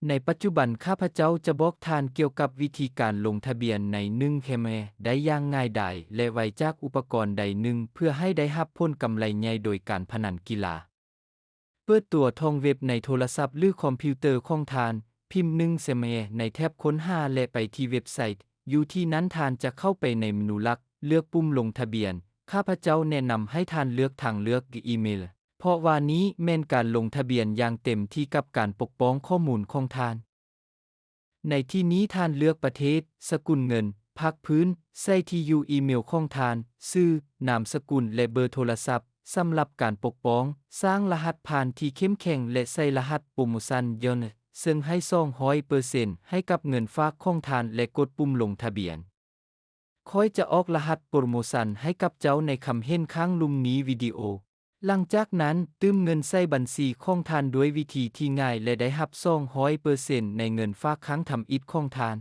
ໃນປັດຈຸບັນ ຂ້າພະເຈົ້າຈະບອກທ່ານກ່ຽວກັບວິທີການລົງທະບຽນໃນໜຶ່ງແຄມແຮໄດ້ຢ່າງງ່າຍດາຍ ແລະ ໄວຈາກອຸປະກອນໃດໜຶ່ງ ເພື່ອໃຫ້ໄດ້ຮັບຜົນກຳໄລໃຫຍ່ໂດຍການພະນັນກິລາ. ເປີດຕົວທອງເວັບໃນໂທລະສັບ ຫຼື ຄອມພິວເຕີຂອງທ່ານ, ພິມໜຶ່ງແຄມແຮໃນແຖບຄົ້ນຫາ ແລະ ໄປທີ່ເວັບໄຊ. ຢູ່ທີ່ນັ້ນທ່ານຈະເຂົ້າໄປໃນເມນູຫຼັກ, ເລືອກປຸ່ມລົງທະບຽນ. ຂ້າພະເຈົ້າແນະນຳໃຫ້ທ່ານເລືອກທາງເລືອກອີເມລ, ເພາະວ່ານີ້ແມ່ນການລົງທະບຽນຢ່າງເຕັມທີ່ກັບການປົກປ້ອງຂໍ້ມູນຂອງທ່ານ. ໃນທີ່ນີ້ທ່ານເລືອກປະເທດ, ສະກຸນເງິນ, ພາກພື້ນ, ໃສ່ທີ່ຢູ່ອີເມລຂອງທ່ານ, ຊື່, ນາມສະກຸນ ແລະ ເບີໂທລະສັບ. ສຳລັບການປົກປ້ອງ, ສ້າງລະຫັດຜ່ານທີ່ເຂັ້ມແຂງ ແລະ ໃສ່ລະຫັດໂປຣໂມຊັນຍ້ອນ, ເຊິ່ງໃຫ້ສອງຮ້ອຍເປີເຊັນໃຫ້ກັບເງິນຝາກຂອງທ່ານ ແລະ ກົດປຸ່ມລົງທະບຽນ. ຂ້ອຍຈະອອກລະຫັດໂປຣໂມຊັນໃຫ້ກັບເຈົ້າໃນຄຳເຫັນຂ້າງລຸ່ມນີ້ວິດີໂອ. ຫຼັງຈາກນັ້ນ, ຕື່ມເງິນໃສ່ບັນຊີຂອງທ່ານດ້ວຍວິທີທີ່ງ່າຍ ແລະ ໄດ້ຮັບສອງຮ້ອຍເປີເຊັນໃນເງິນຝາກຄັ້ງທຳອິດຂອງທ່ານ.